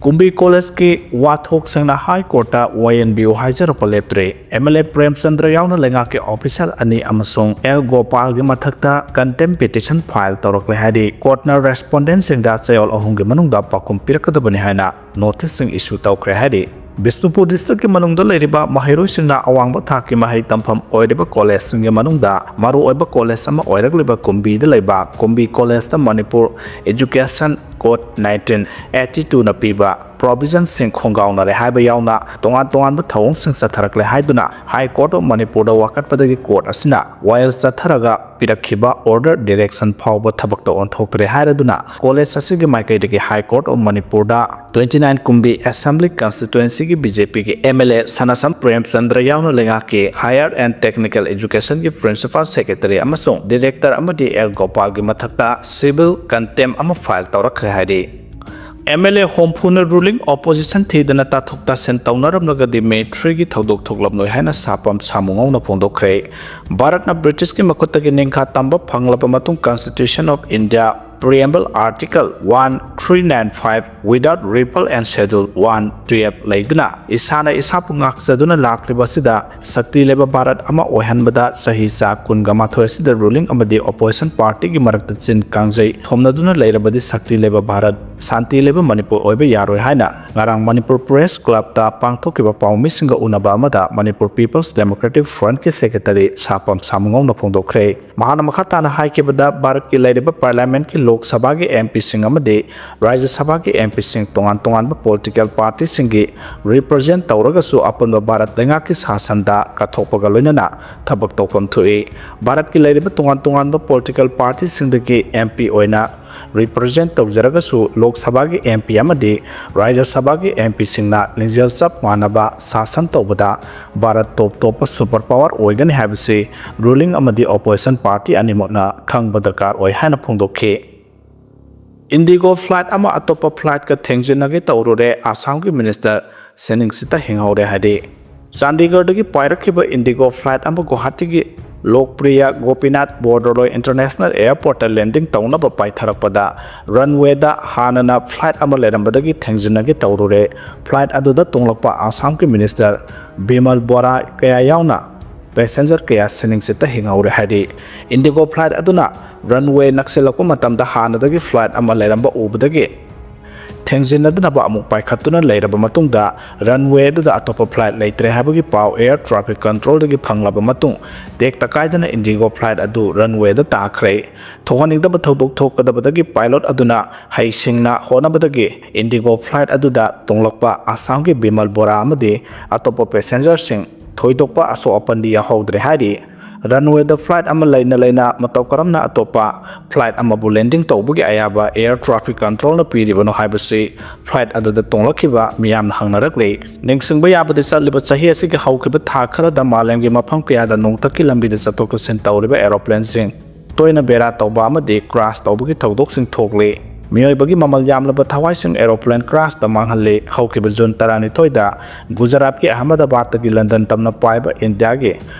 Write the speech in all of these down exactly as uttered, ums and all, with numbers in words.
ꯀꯨꯝꯕꯤ ꯀꯣꯂꯦꯖꯀꯤ ꯋꯥꯊꯣꯛꯁꯤꯡꯅ ꯍꯥꯏ ꯀꯣꯔꯠꯇ ꯋꯥꯌꯦꯟꯕꯤꯌꯨ ꯍꯥꯏꯖꯔꯛꯄ ꯂꯦꯞꯇ꯭ꯔꯦ꯫ M L ꯑꯦ ꯄ꯭ꯔꯦꯝꯆꯟꯗ꯭ꯔ ꯌꯥꯎꯅ ꯂꯩꯉꯥꯛꯀꯤ ꯑꯣꯐꯤꯁꯥꯔ ꯑꯅꯤ ꯑꯃꯁꯨꯡ ꯑꯦꯜ ꯒꯣꯄꯥꯜꯒꯤ ꯃꯊꯛꯇ ꯀꯟꯇꯦꯝ ꯄꯤꯇꯤꯁꯟ ꯐꯥꯏꯜ ꯇꯧꯔꯛꯂꯦ ꯍꯥꯏꯔꯤ꯫ ꯀꯣꯔꯠꯅ ꯔꯦꯁꯄꯣꯟꯗꯦꯟꯁꯤꯡꯗ ꯆꯌꯣꯜ ꯑꯍꯨꯝꯒꯤ ꯃꯅꯨꯡꯗ ꯄꯥꯎꯈꯨꯝ ꯄꯤꯔꯛꯀꯗꯕꯅꯤ ꯍꯥꯏꯅ ꯅꯣꯇꯤꯁꯁꯤꯡ ꯏꯁꯨ ꯇꯧꯈ꯭ꯔꯦ ꯍꯥꯏꯔꯤ꯫ ꯕꯤꯁꯅꯨꯄꯨꯔ ꯗꯤꯁꯇ꯭ꯔꯤꯛꯀꯤ ꯃꯅꯨꯡꯗ ꯂꯩꯔꯤꯕ ꯃꯍꯩꯔꯣꯏꯁꯤꯡꯅ ꯑꯋꯥꯡꯕ ꯊꯥꯛꯀꯤ ꯃꯍꯩ ꯇꯝꯐꯝ ꯑꯣꯏꯔꯤꯕ ꯀꯣꯂꯦꯖꯁꯤꯡꯒꯤ ꯃꯅꯨꯡꯗ ꯃꯔꯨꯑꯣꯏꯕ ꯀꯣꯂꯦꯖ ꯑꯃ ꯑꯣꯏꯔꯛꯂꯤꯕ ꯀꯨꯝꯕꯤꯗ ꯂꯩꯕ ꯀꯨꯝꯕꯤ ꯀꯣꯂꯦꯖꯇ ꯃꯅꯤꯄꯨꯔ ꯏꯖꯨꯀꯦꯁꯟ ꯀꯣꯗ ꯅꯥꯏꯟꯇꯤꯟ ꯑꯦꯇꯤ ꯇꯨꯅ ꯄꯤꯕ ꯄ꯭ꯔꯣꯚꯤꯖꯟꯁꯤꯡ ꯈꯣꯡꯒꯥꯎꯅꯔꯦ ꯍꯥꯏꯕ ꯌꯥꯎꯅ ꯇꯣꯉꯥꯟ ꯇꯣꯉꯥꯟꯕ ꯊꯧꯑꯣꯡꯁꯤꯡ ꯆꯠꯊꯔꯛꯂꯦ ꯍꯥꯏꯗꯨꯅ ꯍꯥꯏ ꯀꯣꯔꯠ ꯑꯣꯐ ꯃꯅꯤꯄꯨꯔꯗ ꯋꯥꯀꯠꯄꯗꯒꯤ ꯀꯣꯔꯠ ꯑꯁꯤꯅ ꯋꯥꯌꯦꯜ ꯆꯠꯊꯔꯒ ꯄꯤꯔꯛꯈꯤꯕ ꯑꯣꯔꯗꯔ ꯗꯤꯔꯦꯛꯁꯟ ꯐꯥꯎꯕ ꯊꯕꯛꯇ ꯑꯣꯟꯊꯣꯛꯇ꯭ꯔꯦ ꯍꯥꯏꯔꯗꯨꯅ ꯀꯣꯂꯦꯖ ꯑꯁꯤꯒꯤ ꯃꯥꯏꯀꯩꯗꯒꯤ ꯍꯥꯏ ꯀꯣꯔꯠ ꯑꯣꯐ ꯃꯅꯤꯄꯨꯔꯗ ꯇ꯭ꯋꯦꯟꯇꯤ ꯅꯥꯏꯟ ꯀꯨꯝꯕꯤ ꯑꯦꯁꯦꯝꯕ꯭ꯂꯤ ꯀꯟꯁꯇꯤꯇ꯭ꯋꯦꯟꯁꯤꯒꯤ ꯕꯤ ꯖꯦ ꯄꯤꯒꯤ M L A Sanasam Premchandra ꯌꯥꯎꯅ ꯂꯩꯉꯥꯛꯀꯤ ꯍꯥꯌꯔ ꯑꯦꯟ ꯇꯦꯛꯅꯤꯀꯦꯜ ꯏꯖꯨꯀꯦꯁꯟꯒꯤ ꯄ꯭ꯔꯤꯟꯁꯤꯄꯥꯜ ꯁꯦꯀ꯭ꯔꯦꯇꯔꯤ ꯑꯃꯁꯨꯡ ꯗꯤꯔꯦꯛꯇꯔ ꯑꯃꯗꯤ ꯑꯦꯜ ꯒꯣꯄꯥꯜꯒꯤ ꯃꯊꯛꯇ ꯁꯤꯚꯤꯜ ꯀꯟꯇꯦꯝ ꯑꯃ ꯐꯥꯏꯜ ꯇꯧꯔꯛꯈ꯭ꯔꯦ ꯍꯥꯏꯔꯤ꯫ ꯑꯦꯝ ꯑꯦꯜ ꯑꯦ ꯍꯣꯝꯐꯨꯅ ꯔꯨꯂꯤꯡ ꯑꯣꯄꯣꯖꯤꯁꯟ ꯊꯤꯗꯅ ꯇꯥꯊꯣꯛ ꯇꯥꯁꯤꯟ ꯇꯧꯅꯔꯝꯂꯒꯗꯤ ꯃꯦ ꯊ꯭ꯔꯤꯒꯤ ꯊꯧꯗꯣꯛ ꯊꯣꯛꯂꯝꯂꯣꯏ ꯍꯥꯏꯅ ꯁꯥꯄꯝ ꯁꯥꯃꯨꯉꯧꯅ ꯐꯣꯡꯗꯣꯛꯈ꯭ꯔꯦ꯫ ꯚꯥꯔꯠꯅ ꯕ꯭ꯔꯤꯇꯤꯁꯀꯤ ꯃꯈꯨꯠꯇꯒꯤ ꯅꯤꯡꯈꯥ ꯇꯝꯕ ꯐꯪꯂꯕ ꯃꯇꯨꯡ Constitution of India Preamble Article one three nine five without repeal and Schedule one twelve ꯂꯩꯗꯨꯅ ꯏꯁꯥꯅ ꯏꯁꯥꯕꯨ ꯉꯥꯛꯆꯗꯨꯅ ꯂꯥꯛꯂꯤꯕ ꯑꯁꯤꯗ ꯁꯛꯇꯤ ꯂꯩꯕ ꯚꯥꯔꯠ ꯑꯃ ꯑꯣꯏꯍꯟꯕꯗ ꯆꯍꯤ ꯆꯥ ꯀꯨꯟꯒ ꯃꯥꯊꯣꯏ ꯑꯁꯤꯗ ꯔꯨꯂꯤꯡ ꯑꯃꯗꯤ ꯑꯣꯄꯣꯖꯤꯁꯟ ꯄꯥꯔꯇꯤꯒꯤ ꯃꯔꯛꯇ ꯆꯤꯟ ꯀꯥꯡꯖꯩ ꯊꯣꯝꯅꯗꯨꯅ ꯂꯩꯔꯕꯗꯤ ꯁꯛꯇꯤ ꯂꯩꯕ ꯚꯥꯔꯠ, ꯁꯥꯟꯇꯤ ꯂꯩꯕ ꯃꯅꯤꯄꯨꯔ ꯑꯣꯏꯕ ꯌꯥꯔꯣꯏ ꯍꯥꯏꯅ ꯉꯔꯥꯡ ꯃꯅꯤꯄꯨꯔ ꯄ꯭ꯔꯦꯁ ꯀ꯭ꯂꯕꯇ ꯄꯥꯡꯊꯣꯛꯈꯤꯕ ꯄꯥꯎꯃꯤꯁꯤꯡꯒ ꯎꯅꯕ ꯑꯃꯗ ꯃꯅꯤꯄꯨꯔ ꯄꯤꯄꯜꯁ ꯗꯦꯃꯣꯀ꯭ꯔꯦꯇꯤꯛ ꯐ꯭ꯔꯟꯠꯀꯤ ꯁꯦꯀ꯭ꯔꯦꯇꯔꯤ ꯁꯥꯄꯝ ꯁꯥꯃꯨꯉꯧꯅ ꯐꯣꯡꯗꯣꯛꯈ꯭ꯔꯦ꯫ ꯃꯍꯥꯛꯅ ꯃꯈꯥ ꯇꯥꯅ ꯍꯥꯏꯈꯤꯕꯗ, ꯚꯥꯔꯠꯀꯤ ꯂꯩꯔꯤꯕ ꯄꯥꯔꯂꯤꯌꯥꯃꯦꯟꯠꯀꯤ ꯂꯣꯛ ꯁꯚꯥꯒꯤ ꯑꯦꯝ ꯄꯤꯁꯤꯡ ꯑꯃꯗꯤ ꯔꯥꯖ꯭ꯌ ꯁꯚꯥꯒꯤ ꯑꯦꯝ ꯄꯤꯁꯤꯡ ꯇꯣꯉꯥꯟ ꯇꯣꯉꯥꯟꯕ ꯄꯣꯂꯤꯇꯤꯀꯦꯜ ꯄꯥꯔꯇꯤꯁꯤꯡꯒꯤ ꯔꯤꯄ꯭ꯔꯖꯦꯟꯠ ꯇꯧꯔꯒꯁꯨ ꯑꯄꯨꯟꯕ ꯚꯥꯔꯠ ꯂꯩꯉꯥꯛꯀꯤ ꯁꯥꯁꯟꯗ ꯀꯠꯊꯣꯛꯄꯒ ꯂꯣꯏꯅꯅ ꯊꯕꯛ ꯇꯧꯐꯝ ꯊꯣꯛꯏ꯫ ꯚꯥꯔꯠꯀꯤ ꯂꯩꯔꯤꯕ ꯇꯣꯉꯥꯟ ꯇꯣꯉꯥꯟꯕ ꯄꯣꯂꯤꯇꯤꯀꯦꯜ ꯄꯥꯔꯇꯤꯁꯤꯡꯗꯒꯤ ꯑꯦꯝ ꯄꯤ ꯑꯣꯏꯅ ꯔꯤꯄ꯭ꯔꯖꯦꯟꯠ ꯇꯧꯖꯔꯒꯁꯨ ꯂꯣꯛ ꯁꯚꯥꯒꯤ ꯑꯦꯝ ꯄꯤ ꯑꯃꯗꯤ ꯔꯥꯖ꯭ꯌ ꯁꯚꯥꯒꯤ ꯑꯦꯝ ꯄꯤꯁꯤꯡꯅ ꯂꯤꯡꯖꯦꯜ ꯆꯞ ꯃꯥꯟꯅꯕ ꯁꯥꯁꯟ ꯇꯧꯕꯗ ꯚꯥꯔꯠ ꯇꯣꯞ ꯇꯣꯞꯄ ꯁꯨꯄꯔ ꯄꯥꯋꯔ ꯑꯣꯏꯒꯅꯤ ꯍꯥꯏꯕꯁꯤ ꯔꯨꯂꯤꯡ ꯑꯃꯗꯤ ꯑꯣꯄꯣꯖꯤꯁꯟ ꯄꯥꯔꯇꯤ ꯑꯅꯤꯃꯛꯅ ꯈꯪꯕ ꯗꯔꯀꯥꯔ ꯑꯣꯏ ꯍꯥꯏꯅ ꯐꯣꯡꯗꯣꯛꯈꯤ꯫ ꯏꯟꯗꯤꯒꯣ ꯐ꯭ꯂꯥꯏꯠ ꯑꯃ ꯑꯇꯣꯞꯄ ꯐ꯭ꯂꯥꯏꯠꯀ ꯊꯦꯡꯖꯤꯟꯅꯒꯦ ꯇꯧꯔꯨꯔꯦ, ꯑꯁꯥꯝꯒꯤ ꯃꯤꯅꯤꯁꯇꯔ ꯁꯦꯅꯤꯡꯁꯤꯇ ꯍꯤꯡꯍꯧꯔꯦ ꯍꯥꯏꯔꯤ꯫ ꯆꯥꯟꯗꯤꯒꯔꯗꯒꯤ ꯄꯥꯏꯔꯛꯈꯤꯕ ꯏꯟꯗꯤꯒꯣ ꯐ꯭ꯂꯥꯏꯠ ꯑꯃ ꯒꯨꯋꯥꯍꯥꯇꯤꯒꯤ ꯂꯣꯛꯄ꯭ꯔꯤꯌꯥ ꯒꯣꯄꯤꯅꯥꯊ ꯕꯣꯔꯗꯔꯂꯣꯏ ꯏꯟꯇꯔꯅꯦꯁꯅꯦꯜ ꯑꯦꯌꯔꯄꯣꯔꯠꯇ ꯂꯦꯟꯗꯤꯡ ꯇꯧꯅꯕ ꯄꯥꯏꯊꯔꯛꯄꯗ ꯔꯟꯋꯦꯗ ꯍꯥꯟꯅꯅ ꯐ꯭ꯂꯥꯏꯠ ꯑꯃ ꯂꯩꯔꯝꯕꯗꯒꯤ ꯊꯦꯡꯖꯤꯟꯅꯒꯦ ꯇꯧꯔꯨꯔꯦ꯫ ꯐ꯭ꯂꯥꯏꯠ ꯑꯗꯨꯗ ꯇꯣꯡꯂꯛꯄ ꯑꯁꯥꯝꯒꯤ ꯃꯤꯅꯤꯁꯇꯔ ꯕꯤꯃꯜ ꯕꯣꯔꯥ ꯀꯌꯥ ꯌꯥꯎꯅ ꯄꯦꯁꯦꯟꯖꯔ ꯀꯌꯥ ꯁꯤꯅꯤꯡꯆꯤꯠꯇ ꯍꯤꯡꯍꯧꯔꯦ ꯍꯥꯏꯔꯤ꯫ ꯏꯟꯗꯤꯒꯣ ꯐ꯭ꯂꯥꯏꯠ ꯑꯗꯨꯅ ꯔꯟꯋꯦ ꯅꯛꯁꯤꯜꯂꯛꯄ ꯃꯇꯝꯗ ꯍꯥꯟꯅꯗꯒꯤ ꯐ꯭ꯂꯥꯏꯠ ꯑꯃ ꯂꯩꯔꯝꯕ ꯎꯕꯗꯒꯤ ꯊꯦꯡꯖꯤꯟꯅꯗꯅꯕ ꯑꯃꯨꯛ ꯄꯥꯏꯈꯠꯇꯨꯅ ꯂꯩꯔꯕ ꯃꯇꯨꯡꯗ ꯔꯟꯋꯦ ꯑꯗꯨꯗ ꯑꯇꯣꯞꯄ ꯐ꯭ꯂꯥꯏꯠ ꯂꯩꯇ꯭ꯔꯦ ꯍꯥꯏꯕꯒꯤ ꯄꯥꯎ ꯑꯦꯌꯔ ꯇ꯭ꯔꯥꯐꯤꯛ ꯀꯟꯇ꯭ꯔꯣꯜꯗꯒꯤ ꯐꯪꯂꯕ ꯃꯇꯨꯡ ꯇꯦꯛꯇ ꯀꯥꯏꯗꯅ ꯏꯟꯗꯤꯒꯣ ꯐ꯭ꯂꯥꯏꯠ ꯑꯗꯨ ꯔꯟꯋꯦꯗ ꯇꯥꯈ꯭ꯔꯦ꯫ ꯊꯣꯛꯍꯟꯅꯤꯡꯗꯕ ꯊꯧꯗꯣꯛ ꯊꯣꯛꯀꯗꯕꯗꯒꯤ ꯄꯥꯏꯂꯣꯠ ꯑꯗꯨꯅ ꯍꯩꯁꯤꯡꯅ ꯍꯣꯠꯅꯕꯗꯒꯤ ꯏꯟꯗꯤꯒꯣ ꯐ꯭ꯂꯥꯏꯠ ꯑꯗꯨꯗ ꯇꯣꯡꯂꯛꯄ ꯑꯁꯥꯝꯒꯤ ꯕꯤꯃꯜ ꯕꯣꯔꯥ ꯑꯃꯗꯤ ꯑꯇꯣꯞꯄ ꯄꯦꯁꯦꯟꯖꯔꯁꯤꯡ ꯊꯣꯏꯗꯣꯛꯄ ꯑꯁꯣꯛ ꯑꯄꯟꯗꯤ ꯌꯥꯎꯍꯧꯗ꯭ꯔꯦ ꯍꯥꯏꯔꯤ꯫ ꯔꯟꯋꯦꯗ ꯐ꯭ꯂꯥꯏꯠ ꯑꯃ ꯂꯩꯅ ꯂꯩꯅ ꯃꯇꯧ ꯀꯔꯝꯅ ꯑꯇꯣꯞꯄ ꯐ꯭ꯂꯥꯏꯠ ꯑꯃꯕꯨ ꯂꯦꯟꯗꯤꯡ ꯇꯧꯕꯒꯤ ꯑꯌꯥꯕ ꯑꯦꯌꯔ ꯇ꯭ꯔꯥꯐꯤꯛ ꯀꯟꯇ꯭ꯔꯣꯜꯅ ꯄꯤꯔꯤꯕꯅꯣ ꯍꯥꯏꯕꯁꯤ ꯐ꯭ꯂꯥꯏꯠ ꯑꯗꯨꯗ ꯇꯣꯡꯂꯛꯈꯤꯕ ꯃꯤꯌꯥꯝꯅ ꯍꯪꯅꯔꯛꯂꯤ꯫ ꯅꯤꯡꯁꯤꯡꯕ ꯌꯥꯕꯗꯤ, ꯆꯠꯂꯤꯕ ꯆꯍꯤ ꯑꯁꯤꯒꯤ ꯍꯧꯈꯤꯕ ꯊꯥ ꯈꯔꯗ ꯃꯥꯂꯦꯝꯒꯤ ꯃꯐꯝ ꯀꯌꯥꯗ ꯅꯣꯡꯊꯛꯀꯤ ꯂꯝꯕꯤꯗ ꯆꯠꯊꯣꯛ ꯆꯠꯁꯤꯟ ꯇꯧꯔꯤꯕ ꯑꯦꯔꯣꯄ꯭ꯂꯦꯟꯁꯤꯡ ꯇꯣꯏꯅ ꯕꯦꯔꯥ ꯇꯧꯕ ꯑꯃꯗꯤ ꯀ꯭ꯔꯥꯁ ꯇꯧꯕꯒꯤ ꯊꯧꯗꯣꯛꯁꯤꯡ ꯊꯣꯛꯂꯤ꯫ ꯃꯤꯑꯣꯏꯕꯒꯤ ꯃꯃꯜ ꯌꯥꯝꯂꯕ ꯊꯋꯥꯏꯁꯤꯡ ꯑꯦꯔꯣꯄ꯭ꯂꯦꯟ ꯀ꯭ꯔꯥꯁꯇ ꯃꯥꯡꯍꯜꯂꯤ꯫ ꯍꯧꯈꯤꯕ ꯖꯨꯟ ꯇꯔꯥꯅꯤꯊꯣꯏꯗ ꯒꯨꯖꯔꯥꯠꯀꯤ ꯑꯍꯃꯗꯥꯕꯥꯗꯇꯒꯤ ꯂꯟꯗꯟ ꯇꯝꯅ ꯄꯥꯏꯕ ꯏꯟꯗꯤꯌꯥꯒꯤ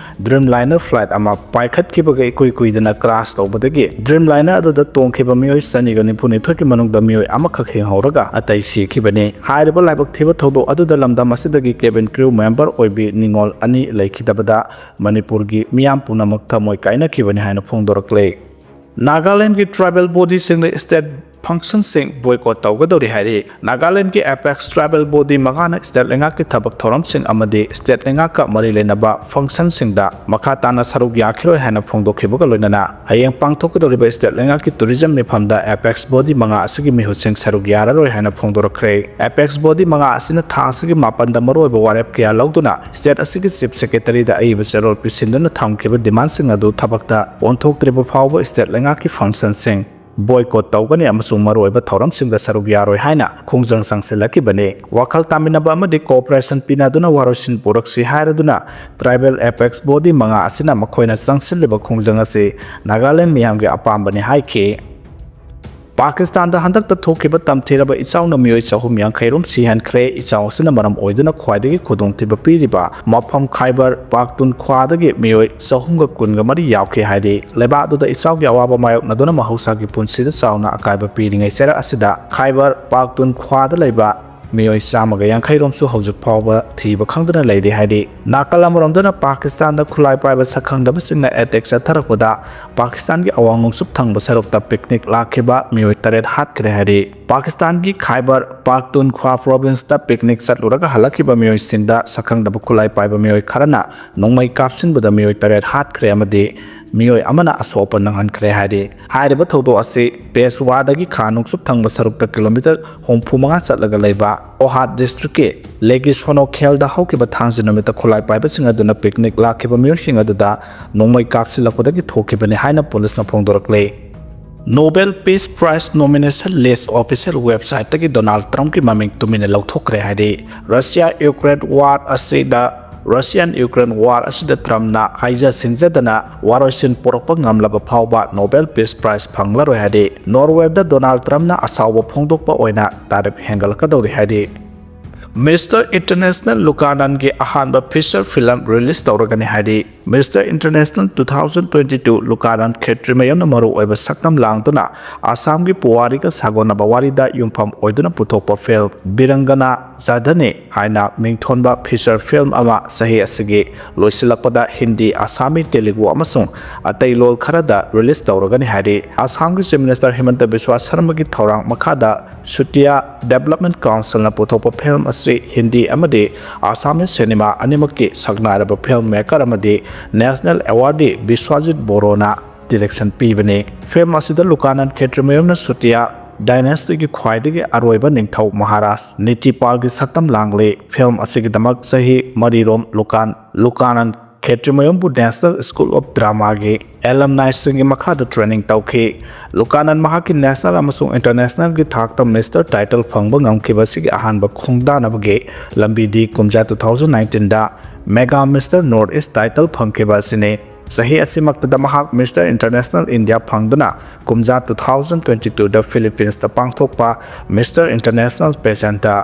ꯗ꯭ꯔꯤꯝ ꯂꯥꯏꯅꯔ ꯐ꯭ꯂꯥꯏꯠ ꯑꯃ ꯄꯥꯏꯈꯠꯈꯤꯕꯒ ꯏꯀꯨꯏ ꯀꯨꯏꯗꯅ ꯀ꯭ꯔꯥꯁ ꯇꯧꯕꯗꯒꯤ ꯗ꯭ꯔꯤꯝ ꯂꯥꯏꯅꯔ ꯑꯗꯨꯗ ꯇꯣꯡꯈꯤꯕ ꯃꯤꯑꯣꯏ ꯆꯅꯤꯒ ꯅꯤꯐꯨꯅꯤꯊꯣꯏꯒꯤ ꯃꯅꯨꯡꯗ ꯃꯤꯑꯣꯏ ꯑꯃꯈꯛ ꯍꯤꯡꯍꯧꯔꯒ ꯑꯇꯩ ꯁꯤꯈꯤꯕꯅꯤ꯫ ꯍꯥꯏꯔꯤꯕ ꯂꯥꯏꯕꯛ ꯊꯤꯕ ꯊꯧꯗꯣꯛ ꯑꯗꯨꯗ ꯂꯝꯗꯝ ꯑꯁꯤꯗꯒꯤ ꯀꯦꯕꯤꯟ ꯀ꯭ꯔꯤꯎ ꯃꯦꯝꯕꯔ ꯑꯣꯏꯕꯤ ꯅꯤꯉꯣꯜ ꯑꯅꯤ ꯂꯩꯈꯤꯗꯕꯗ ꯃꯅꯤꯄꯨꯔꯒꯤ ꯃꯤꯌꯥꯝ ꯄꯨꯝꯅꯃꯛ ꯊꯃꯣꯏ ꯀꯥꯏꯅꯈꯤꯕꯅꯤ ꯍꯥꯏꯅ ꯐꯣꯡꯗꯣꯔꯛꯂꯦ꯫ ꯅꯥꯒꯥꯂꯦꯟꯗꯒꯤ ꯇ꯭ꯔꯥꯏꯕꯦꯜ ꯕꯣꯗꯤꯁꯤꯡꯅ ꯁ꯭ꯇꯦꯠ ꯐꯪꯁꯟꯁꯤꯡ ꯕꯣꯏꯀꯣꯠ ꯇꯧꯒꯗꯧꯔꯤ ꯍꯥꯏꯔꯤ꯫ ꯅꯥꯒꯥꯂꯦꯟꯗꯒꯤ ꯑꯦꯄꯦꯛꯁ ꯇ꯭ꯔꯥꯏꯕꯦꯜ ꯕꯣꯗꯤ ꯃꯉꯥꯅ ꯁ꯭ꯇꯦꯠ ꯂꯩꯉꯥꯛꯀꯤ ꯊꯕꯛ ꯊꯧꯔꯝꯁꯤꯡ ꯑꯃꯗꯤ ꯁ꯭ꯇꯦꯠ ꯂꯩꯉꯥꯛꯀ ꯃꯔꯤ ꯂꯩꯅꯕ ꯐꯪꯁꯟꯁꯤꯡꯗ ꯃꯈꯥ ꯇꯥꯅ ꯁꯔꯨꯛ ꯌꯥꯈꯤꯔꯣꯏ ꯍꯥꯏꯅ ꯐꯣꯡꯗꯣꯛꯈꯤꯕꯒ ꯂꯣꯏꯅꯅ ꯍꯌꯦꯡ ꯄꯥꯡꯊꯣꯛꯀꯗꯧꯔꯤꯕ ꯁ꯭ꯇꯦꯠ ꯂꯩꯉꯥꯛꯀꯤ ꯇꯨꯔꯤꯖꯝ ꯃꯤꯐꯝꯗ ꯑꯦꯄꯦꯛꯁ ꯕꯣꯗꯤ ꯃꯉꯥ ꯑꯁꯤꯒꯤ ꯃꯤꯍꯨꯠꯁꯤꯡ ꯁꯔꯨꯛ ꯌꯥꯔꯔꯣꯏ ꯍꯥꯏꯅ ꯐꯣꯡꯗꯣꯔꯛꯈ꯭ꯔꯦ꯫ ꯑꯦꯄꯦꯛꯁ ꯕꯣꯗꯤ ꯃꯉꯥ ꯑꯁꯤꯅ ꯊꯥ ꯑꯁꯤꯒꯤ ꯃꯥꯄꯟꯗ ꯃꯔꯨꯑꯣꯏꯕ ꯋꯥꯔꯦꯞ ꯀꯌꯥ ꯂꯧꯗꯨꯅ ꯁ꯭ꯇꯦꯠ ꯑꯁꯤꯒꯤ ꯆꯤꯐ ꯁꯦꯀ꯭ꯔꯦꯇꯔꯤꯗ ꯑꯏꯕ ꯆꯦꯔꯣꯜ ꯄꯤꯁꯤꯟꯗꯨꯅ ꯊꯝꯈꯤꯕ ꯗꯤꯃꯥꯟꯁꯤꯡ ꯑꯗꯨ ꯊꯕꯛꯇ ꯑꯣꯟꯊꯣꯛꯇ꯭ꯔꯤꯕ ꯐꯥꯎꯕ ꯁ꯭ꯇꯦꯠ ꯂꯩꯉꯥꯛꯀꯤ ꯐꯪꯁꯟꯁꯤꯡ ꯕꯣꯏꯀꯣꯠ ꯇꯧꯒꯅꯤ ꯑꯃꯁꯨꯡ ꯃꯔꯨꯑꯣꯏꯕ ꯊꯧꯔꯝꯁꯤꯡꯗ ꯁꯔꯨꯛ ꯌꯥꯔꯣꯏ ꯍꯥꯏꯅ ꯈꯣꯡꯖꯪ ꯆꯪꯁꯤꯜꯂꯛꯈꯤꯕꯅꯤ꯫ ꯋꯥꯈꯜ ꯇꯥꯃꯤꯟꯅꯕ ꯑꯃꯗꯤ ꯀꯣꯑꯣꯄꯔꯦꯁꯟ ꯄꯤꯅꯗꯨꯅ ꯋꯥꯔꯣꯏꯁꯤꯟ ꯄꯨꯔꯛꯁꯤ ꯍꯥꯏꯔꯗꯨꯅ ꯇ꯭ꯔꯥꯏꯕꯦꯜ ꯑꯦꯄꯦꯛꯁ ꯕꯣꯗꯤ ꯃꯉꯥ ꯑꯁꯤꯅ ꯃꯈꯣꯏꯅ ꯆꯪꯁꯤꯜꯂꯤꯕ ꯈꯣꯡꯖꯪ ꯑꯁꯤ ꯅꯥꯒꯥꯂꯦꯟ ꯃꯤꯌꯥꯝꯒꯤ ꯑꯄꯥꯝꯕꯅꯤ ꯍꯥꯏꯈꯤ꯫ ꯄꯥꯀꯤꯁꯇꯥꯟꯗ ꯍꯟꯗꯛꯇ ꯊꯣꯛꯈꯤꯕ ꯇꯝꯊꯤꯔꯕ ꯏꯆꯥꯎꯅ ꯃꯤꯑꯣꯏ ꯆꯍꯨꯝ ꯌꯥꯡꯈꯩ ꯔꯣꯝ ꯁꯤꯍꯟꯈ꯭ꯔꯦ꯫ ꯏꯆꯥꯎ ꯑꯁꯤꯅ ꯃꯔꯝ ꯑꯣꯏꯗꯨꯅ ꯈ꯭ꯋꯥꯏꯗꯒꯤ ꯈꯨꯗꯣꯡꯊꯤꯕ ꯄꯤꯔꯤꯕ ꯃꯐꯝ ꯈꯥꯏꯕꯔ ꯄꯥꯛꯇꯨꯟꯈ꯭ꯋꯥꯗꯒꯤ ꯃꯤꯑꯣꯏ ꯆꯍꯨꯝꯒ ꯀꯨꯟꯒ ꯃꯔꯤ ꯌꯥꯎꯈꯤ ꯍꯥꯏꯔꯤ꯫ ꯂꯩꯕꯥꯛ ꯑꯗꯨꯗ ꯏꯆꯥꯎꯒꯤ ꯑꯋꯥꯕ ꯃꯥꯌꯣꯛꯅꯗꯨꯅ ꯃꯍꯧꯁꯥꯒꯤ ꯄꯨꯟꯁꯤꯗ ꯆꯥꯎꯅ ꯑꯀꯥꯏꯕ ꯄꯤꯔꯤꯉꯩ ꯆꯩꯔꯥꯛ ꯑꯁꯤꯗ ꯈꯥꯏꯕꯔ ꯄꯥꯛꯇꯨꯟꯈ꯭ꯋꯥꯗ ꯂꯩꯕ ꯃꯤꯑꯣꯏ ꯆꯥꯝꯃꯒ ꯌꯥꯡꯈꯩ ꯔꯣꯝꯁꯨ ꯍꯧꯖꯤꯛ ꯐꯥꯎꯕ ꯊꯤꯕ ꯈꯪꯗꯅ ꯂꯩꯔꯤ ꯍꯥꯏꯔꯤ꯫ ꯅꯥꯀꯜ ꯑꯃꯔꯣꯝꯗꯅ ꯄꯥꯀꯤꯁꯇꯥꯟꯗ ꯈꯨꯠꯂꯥꯏ ꯄꯥꯏꯕ ꯁꯛꯈꯪꯗꯕꯁꯤꯡꯅ ꯑꯦꯇꯦꯛ ꯆꯠꯊꯔꯛꯄꯗ ꯄꯥꯀꯤꯁꯇꯥꯟꯒꯤ ꯑꯋꯥꯡ ꯅꯣꯡꯆꯨꯞ ꯊꯪꯕ ꯁꯔꯨꯛꯇ ꯄꯤꯛꯅꯤꯛ ꯂꯥꯛꯈꯤꯕ ꯃꯤꯑꯣꯏ ꯇꯔꯦꯠ ꯍꯥꯠꯈ꯭ꯔꯦ ꯍꯥꯏꯔꯤ꯫ ꯄꯥꯀꯤꯁꯇꯥꯟꯒꯤ ꯈꯥꯏꯕꯔ ꯄꯥꯛꯇꯨꯟꯈ꯭ꯋꯥ ꯄ꯭ꯔꯣꯚꯤꯟꯁꯇ ꯄꯤꯛꯅꯤꯛ ꯆꯠꯂꯨꯔꯒ ꯍꯜꯂꯛꯈꯤꯕ ꯃꯤꯑꯣꯏꯁꯤꯡꯗ ꯁꯛꯈꯪꯗꯕ ꯈꯨꯠꯂꯥꯏ ꯄꯥꯏꯕ ꯃꯤꯑꯣꯏ ꯈꯔꯅ ꯅꯣꯡꯃꯩ ꯀꯥꯞꯁꯤꯟꯕꯗ ꯃꯤꯑꯣꯏ ꯇꯔꯦꯠ ꯍꯥꯠꯈ꯭ꯔꯦ ꯑꯃꯗꯤ ꯃꯤꯑꯣꯏ ꯑꯃꯅ ꯑꯁꯣꯛ ꯑꯄꯟ ꯅꯪꯍꯟꯈ꯭ꯔꯦ ꯍꯥꯏꯔꯤ꯫ ꯍꯥꯏꯔꯤꯕ ꯊꯧꯗꯣꯛ ꯑꯁꯤ ꯄꯦꯁꯋꯥꯗꯒꯤ ꯈꯥ ꯅꯣꯡꯆꯨꯞ ꯊꯪꯕ ꯁꯔꯨꯛꯇ ꯀꯤꯂꯣꯃꯤꯇꯔ ꯍꯨꯝꯐꯨ ꯃꯉꯥ ꯆꯠꯂꯒ ꯂꯩꯕ ꯑꯣꯍꯥꯠ ꯗꯤꯁꯇ꯭ꯔꯤꯛꯀꯤ ꯂꯦꯒꯤ ꯁꯣꯅꯣꯈꯦꯜꯗ ꯍꯧꯈꯤꯕ ꯊꯥꯡꯖ ꯅꯨꯃꯤꯠꯇ ꯈꯨꯠꯂꯥꯏ ꯄꯥꯏꯕꯁꯤꯡ ꯑꯗꯨꯅ ꯄꯤꯛꯅꯤꯛ ꯂꯥꯛꯈꯤꯕ ꯃꯤꯑꯣꯏꯁꯤꯡ ꯑꯗꯨꯗ ꯅꯣꯡꯃꯩ ꯀꯥꯞꯁꯤꯜꯂꯛꯄꯗꯒꯤ ꯊꯣꯛꯈꯤꯕꯅꯤ ꯍꯥꯏꯅ ꯄꯨꯂꯤꯁꯅ ꯐꯣꯡꯗꯣꯔꯛꯂꯤ꯫ Nobel Peace Prize nomination list official websiteꯇꯒꯤ ꯗꯣꯅꯥꯜꯗ ꯇ꯭ꯔꯝꯞꯀꯤ ꯃꯃꯤꯡ ꯇꯨꯃꯤꯟꯅ ꯂꯧꯊꯣꯛꯈ꯭ꯔꯦ ꯍꯥꯏꯔꯤ꯫ ꯔꯁꯤꯌꯥ ꯌꯨꯀ꯭ꯔꯦꯟ ꯋꯥꯔ ꯑꯁꯤꯗ ꯔꯁꯤꯌꯥꯟ ꯌꯨꯀ꯭ꯔꯦꯟ ꯋꯥꯔ ꯑꯁꯤꯗ ꯇ꯭ꯔꯝꯞꯅ ꯍꯥꯏꯖ ꯁꯤꯡꯖꯗꯅ ꯋꯥꯔꯣꯏꯁꯤꯟ ꯄꯨꯔꯛꯄ ꯉꯝꯂꯕ ꯐꯥꯎꯕ ꯅꯣꯕꯦꯜ ꯄꯤꯁ ꯄ꯭ꯔꯥꯏꯖ ꯐꯪꯂꯔꯣꯏ ꯍꯥꯏꯔꯤ꯫ ꯅꯣꯔꯋꯦꯗ ꯗꯣꯅꯥꯜꯗ ꯇ꯭ꯔꯝꯞꯅ ꯑꯁꯥꯎꯕ ꯐꯣꯡꯗꯣꯛꯄ ꯑꯣꯏꯅ ꯇꯥꯔꯤꯐ ꯍꯦꯟꯒꯠꯂꯛꯀꯗꯧꯔꯤ ꯍꯥꯏꯔꯤ꯫ ꯃꯤꯁꯇꯔ ꯏꯟꯇꯔꯅꯦꯁꯅꯦꯜ ꯂꯨꯀꯥꯅꯟꯒꯤ ꯑꯍꯥꯟꯕ ꯐꯤꯆꯔ ꯐꯤꯂꯝ ꯔꯤꯂꯤꯁ ꯇꯧꯔꯒꯅꯤ ꯍꯥꯏꯔꯤ꯫ Mister international two thousand twenty two Lukanand ꯈꯦꯇ꯭ꯔꯤꯃꯌꯨꯝꯅ ꯃꯔꯨ ꯑꯣꯏꯕ ꯁꯛꯇꯝ ꯂꯥꯡꯗꯨꯅ ꯑꯁꯥꯝꯒꯤ ꯄꯨꯋꯥꯔꯤꯒ ꯁꯥꯒꯣꯟꯅꯕ ꯋꯥꯔꯤꯗ ꯌꯨꯝꯐꯝ ꯑꯣꯏꯗꯨꯅ ꯄꯨꯊꯣꯛꯄ ꯐꯤꯂꯝ ꯕꯤꯔꯪꯒꯅꯥ ꯖꯥꯙꯅꯤ ꯍꯥꯏꯅ ꯃꯤꯡꯊꯣꯟꯕ ꯐꯤꯆꯔ ꯐꯤꯂꯝ ꯑꯃ ꯆꯍꯤ ꯑꯁꯤꯒꯤ ꯂꯣꯏꯁꯤꯜꯂꯛꯄꯗ ꯍꯤꯟꯗꯤ, ꯑꯁꯥꯃꯤ, ꯇꯦꯂꯨꯒꯨ ꯑꯃꯁꯨꯡ ꯑꯇꯩ ꯂꯣꯜ ꯈꯔꯗ ꯔꯤꯂꯤꯁ ꯇꯧꯔꯒꯅꯤ ꯍꯥꯏꯔꯤ꯫ ꯑꯁꯥꯝꯒꯤ ꯆꯤꯐ ꯃꯤꯅꯤꯁꯇꯔ ꯍꯤꯃꯟꯇ ꯕꯤꯁ꯭ꯋꯥ ꯁꯔꯃꯒꯤ ꯊꯧꯔꯥꯡ ꯃꯈꯥꯗ ꯁꯨꯇꯤꯌꯥ ꯗꯦꯕꯂꯞꯃꯦꯟ ꯀꯥꯎꯟꯁꯤꯜꯅ ꯄꯨꯊꯣꯛꯄ ꯐꯤꯂꯝ ꯑꯁꯤ ꯍꯤꯟꯗꯤ ꯑꯃꯗꯤ ꯑꯁꯥꯃꯤꯁ ꯁꯤꯅꯦꯃꯥ ꯑꯅꯤꯃꯛꯀꯤ ꯁꯛꯅꯥꯏꯔꯕ ꯐꯤꯂꯝ ꯃꯦꯀꯔ ꯑꯃꯗꯤ ꯅꯦꯁꯅꯦꯜ ꯑꯦꯋꯥꯔꯗꯤ ꯕꯤꯁ꯭ꯋꯥꯖꯤꯠ ꯕꯣꯔꯣꯅ ꯗꯤꯔꯦꯛꯁꯟ ꯄꯤꯕꯅꯤ꯫ ꯐꯤꯂꯝ ꯑꯁꯤꯗ ꯂꯨꯀꯥꯅꯟ ꯈꯦꯇ꯭ꯔꯤꯃꯌꯨꯝꯅ ꯁꯨꯇꯤꯌꯥ ꯗꯥꯏꯅꯦꯁꯇꯤꯒꯤ ꯈ꯭ꯋꯥꯏꯗꯒꯤ ꯑꯔꯣꯏꯕ ꯅꯤꯡꯊꯧ ꯃꯍꯥꯔꯥꯖ ꯅꯤꯇꯤꯄꯥꯜꯒꯤ ꯁꯛꯇꯝ ꯂꯥꯡꯂꯤ꯫ ꯐꯤꯂꯝ ꯑꯁꯤꯒꯤꯗꯃꯛ ꯆꯍꯤ ꯃꯔꯤꯔꯣꯝ ꯂꯨꯀꯥꯟ ꯂꯨꯀꯥꯅꯟ ꯈꯦꯇ꯭ꯔꯤꯃꯌꯨꯝꯕꯨ ꯅꯦꯁꯅꯦꯜ ꯁ꯭ꯀꯨꯜ ꯑꯣꯐ ꯗ꯭ꯔꯃꯥꯒꯤ ꯑꯦꯂꯝꯅꯥꯏꯁꯤꯡꯒꯤ ꯃꯈꯥꯗ ꯇ꯭ꯔꯦꯅꯤꯡ ꯇꯧꯈꯤ꯫ ꯂꯨꯀꯥꯅꯟ ꯃꯍꯥꯛꯀꯤ ꯅꯦꯁꯅꯦꯜ ꯑꯃꯁꯨꯡ ꯏꯟꯇꯔꯅꯦꯁꯅꯦꯜꯒꯤ ꯊꯥꯛꯇ ꯃꯤꯁꯇꯔ ꯇꯥꯏꯇꯜ ꯐꯪꯕ ꯉꯝꯈꯤꯕ ꯑꯁꯤꯒꯤ ꯑꯍꯥꯟꯕ ꯈꯣꯡꯗꯥꯅꯕꯒꯤ ꯂꯝꯕꯤꯗꯤ ꯀꯨꯝꯖꯥ ꯇꯨ ꯊꯥꯎꯖꯟ ꯅꯥꯏꯟꯇꯤꯟꯗ mega mister north east title ꯐꯪꯈꯤꯕ ꯑꯁꯤꯅꯤ꯫ ꯆꯍꯤ ꯑꯁꯤꯃꯛꯇꯗ ꯃꯍꯥꯛ Mister International India ꯐꯪꯗꯨꯅ ꯀꯨꯝꯖꯥ two thousand twenty twoꯗ Philippines ꯇ ꯄꯥꯡꯊꯣꯛꯄ Mister International pageant ꯇ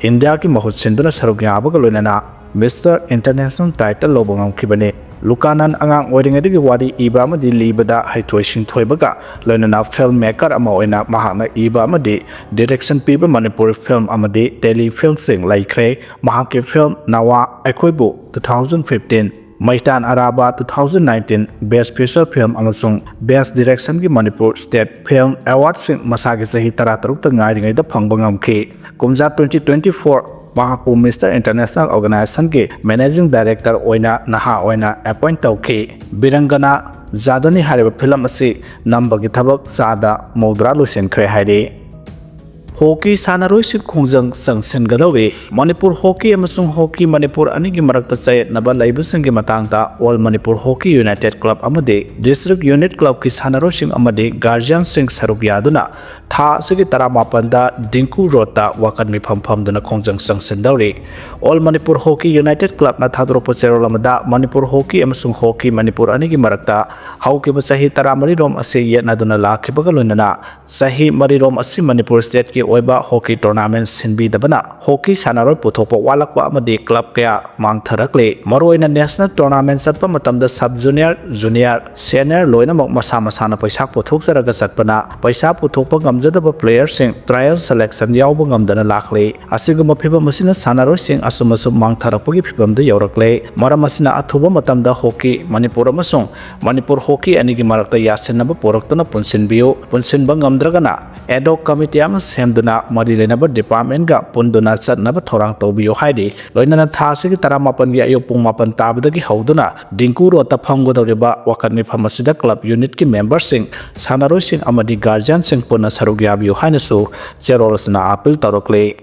ꯏꯟꯗꯤꯌꯥꯒꯤ ꯃꯍꯨꯠ ꯁꯤꯟꯗꯨꯅ ꯁꯔꯨꯛ ꯌꯥꯕꯒ ꯂꯣꯏꯅꯅ Mister International title ꯂꯧꯕ ꯉꯝꯈꯤꯕꯅꯤ꯫ ꯂꯨꯀꯥꯅꯟ ꯑꯉꯥꯡ ꯑꯣꯏꯔꯤꯉꯩꯗꯒꯤ ꯋꯥꯔꯤ ꯏꯕ ꯑꯃꯗꯤ ꯂꯤꯕꯗ ꯍꯩꯊꯣꯏ ꯁꯤꯡꯊꯣꯏꯕꯒ ꯂꯣꯏꯅꯅ film maker ꯑꯃ ꯑꯣꯏꯅ ꯃꯍꯥꯛꯅ ꯏꯕ ꯑꯃꯗꯤ direction ꯄꯤꯕ ꯃꯅꯤꯄꯨꯔꯤ film ꯑꯃꯗꯤ tele film ꯁꯤꯡ ꯂꯩꯈ꯭ꯔꯦ꯫ ꯃꯍꯥꯛꯀꯤ film ꯅꯋꯥ ꯑꯩꯈꯣꯏꯕꯨ two thousand fifteen, ꯃꯩꯇꯥꯟ ꯑꯔꯥꯕ two thousand nineteen Best Feature Film ꯑꯃꯁꯨꯡ Best Direction ꯒꯤ ꯃꯅꯤꯄꯨꯔ State Film Award ꯁꯤꯡ ꯃꯁꯥꯒꯤ ꯆꯍꯤ ꯇꯔꯥꯇꯔꯨꯛꯇ ꯉꯥꯏꯔꯤꯉꯩꯗ ꯐꯪꯕ ꯉꯝꯈꯤ꯫ ꯀꯨꯝꯖꯥ twenty twenty four ꯃꯍꯥꯛꯄꯨ Mister International organization ꯒꯤ Managing Director ꯑꯣꯏꯅ ꯅꯍꯥ ꯑꯣꯏꯅ appoint ꯇꯧꯈꯤ꯫ ꯕꯤꯔꯪꯒꯅꯥ ꯖꯥꯗꯅꯤ ꯍꯥꯏꯔꯤꯕ film ꯑꯁꯤ ꯅꯝꯕꯒꯤ ꯊꯕꯛ ꯆꯥꯗ ꯃꯧꯗ꯭ꯔꯥ ꯂꯣꯏꯁꯤꯟꯈ꯭ꯔꯦ ꯍꯥꯏꯔꯤ꯫ ꯍꯣꯀꯤ ꯁꯥꯟꯅꯔꯣꯏꯁꯤꯡ ꯈꯣꯡꯖꯪ ꯆꯪꯁꯤꯟꯒꯗꯧꯔꯤ꯫ ꯃꯅꯤꯄꯨꯔ ꯍꯣꯀꯤ ꯑꯃꯁꯨꯡ ꯍꯣꯀꯤ ꯃꯅꯤꯄꯨꯔ ꯑꯅꯤꯒꯤ ꯃꯔꯛꯇ ꯆꯌꯦꯠꯅꯕ ꯂꯩꯕꯁꯤꯡꯒꯤ ꯃꯇꯥꯡꯗ All Manipur Hockey United Club ꯑꯃꯗꯤ District Unit Club ꯀꯤ ꯁꯥꯟꯅꯔꯣꯏꯁꯤꯡ ꯑꯃꯗꯤ guardian ꯁꯤꯡ ꯁꯔꯨꯛ ꯌꯥꯗꯨꯅ ꯊꯥ ꯑꯁꯤꯒꯤ ꯇꯔꯥꯃꯥꯄꯟꯗ ꯗꯤꯡꯀꯨ ꯔꯣꯗꯇ ꯋꯥꯀꯠ ꯃꯤꯐꯝ ꯐꯝꯗꯨꯅ ꯈꯣꯡꯖꯪ ꯆꯪꯁꯤꯟꯗꯧꯔꯤ꯫ All Manipur Hockey United Club ꯅ ꯊꯥꯗꯣꯔꯛꯄ ꯆꯦꯔꯣꯜ ꯑꯃꯗ ꯃꯅꯤꯄꯨꯔ ꯍꯣꯀꯤ ꯑꯃꯁꯨꯡ ꯍꯣꯀꯤ ꯃꯅꯤꯄꯨꯔ ꯑꯅꯤꯒꯤ ꯃꯔꯛꯇ ꯍꯧꯈꯤꯕ ꯆꯍꯤ ꯇꯔꯥꯃꯔꯤ ꯔꯣꯝ ꯑꯁꯤ ꯌꯦꯠꯅꯗꯨꯅ ꯂꯥꯛꯈꯤꯕꯒ ꯂꯣꯏꯅꯅ ꯆꯍꯤ ꯃꯔꯤꯔꯣꯝ ꯑꯁꯤ ꯃꯅꯤꯄꯨꯔ state ꯀꯤ ꯑꯣꯏꯕ ꯍꯣꯀꯤ tournament ꯁꯤꯟꯕꯤꯗꯕꯅ ꯍꯣꯀꯤ ꯁꯥꯟꯅꯔꯣꯏ ꯄꯨꯊꯣꯛꯄ ꯋꯥꯠꯂꯛꯄ ꯑꯃꯗꯤ club ꯀꯌꯥ ꯃꯥꯡꯊꯔꯛꯂꯤ꯫ ꯃꯔꯨꯑꯣꯏꯅ national tournament ꯆꯠꯄ ꯃꯇꯝꯗ sub junior, junior, senior ꯂꯣꯏꯅꯃꯛ ꯃꯁꯥ ꯃꯁꯥꯅ ꯄꯩꯁꯥ ꯄꯨꯊꯣꯛꯆꯔꯒ ꯆꯠꯄꯅ ꯄꯩꯁꯥ ꯄꯨꯊꯣꯛꯄ ꯉꯝꯖꯗꯕ player ꯁꯤꯡ trial selection ꯌꯥꯎꯕ ꯉꯝꯗꯅ ꯂꯥꯛꯂꯤ꯫ ꯑꯁꯤꯒꯨꯝꯕ ꯐꯤꯚꯝ ꯑꯁꯤꯅ ꯁꯥꯟꯅꯔꯣꯏꯁꯤꯡ ꯑꯁꯨꯝ ꯑꯁꯨꯝ ꯃꯥꯡꯊꯔꯛꯄꯒꯤ ꯐꯤꯚꯝꯗ ꯌꯧꯔꯛꯂꯦ꯫ ꯃꯔꯝ ꯑꯁꯤꯅ ꯑꯊꯨꯕ ꯃꯇꯝꯗ ꯍꯣꯀꯤ ꯃꯅꯤꯄꯨꯔ ꯑꯃꯁꯨꯡ ꯃꯅꯤꯄꯨꯔ ꯍꯣꯀꯤ ꯑꯅꯤꯒꯤ ꯃꯔꯛꯇ ꯌꯥꯁꯤꯟꯅꯕ ꯄꯨꯔꯛꯇꯨꯅ ꯄꯨꯟꯁꯤꯟꯕꯤꯌꯨ꯫ ꯄꯨꯟꯁꯤꯟꯕ ꯉꯝꯗ꯭ꯔꯒꯅ ad hoc committee ꯑꯃ ꯁꯦꯝꯗꯨꯅ ꯃꯔꯤ ꯂꯩꯅꯕ department ꯀ ꯄꯨꯟꯗꯨꯅ ꯆꯠꯅꯕ ꯊꯧꯔꯥꯡ ꯇꯧꯕꯤꯌꯨ ꯍꯥꯏꯔꯤ꯫ ꯂꯣꯏꯅꯅ ꯊꯥ ꯑꯁꯤꯒꯤ ꯇꯔꯥꯃꯥꯄꯟꯒꯤ ꯑꯌꯨꯛ ꯄꯨꯡ ꯃꯥꯄꯟ ꯇꯥꯕꯗꯒꯤ ꯍꯧꯗꯨꯅ ꯗꯤꯡꯀꯨ ꯔꯣꯗꯇ ꯐꯝꯒꯗꯧꯔꯤꯕ ꯋꯥꯀꯠ ꯃꯤꯐꯝ ꯑꯁꯤꯗ club unit ꯀꯤ member ꯁꯤꯡ, ꯁꯥꯟꯅꯔꯣꯏꯁꯤꯡ ꯑꯃꯗꯤ guardian ꯁꯤꯡ ꯄꯨꯟꯅ ꯁꯔꯨꯛ ꯌꯥꯕꯤꯌꯨ ꯍꯥꯏꯅꯁꯨ ꯆꯦꯔꯣꯜ ꯑꯁꯤꯅ appeal ꯇꯧꯔꯛꯂꯤ꯫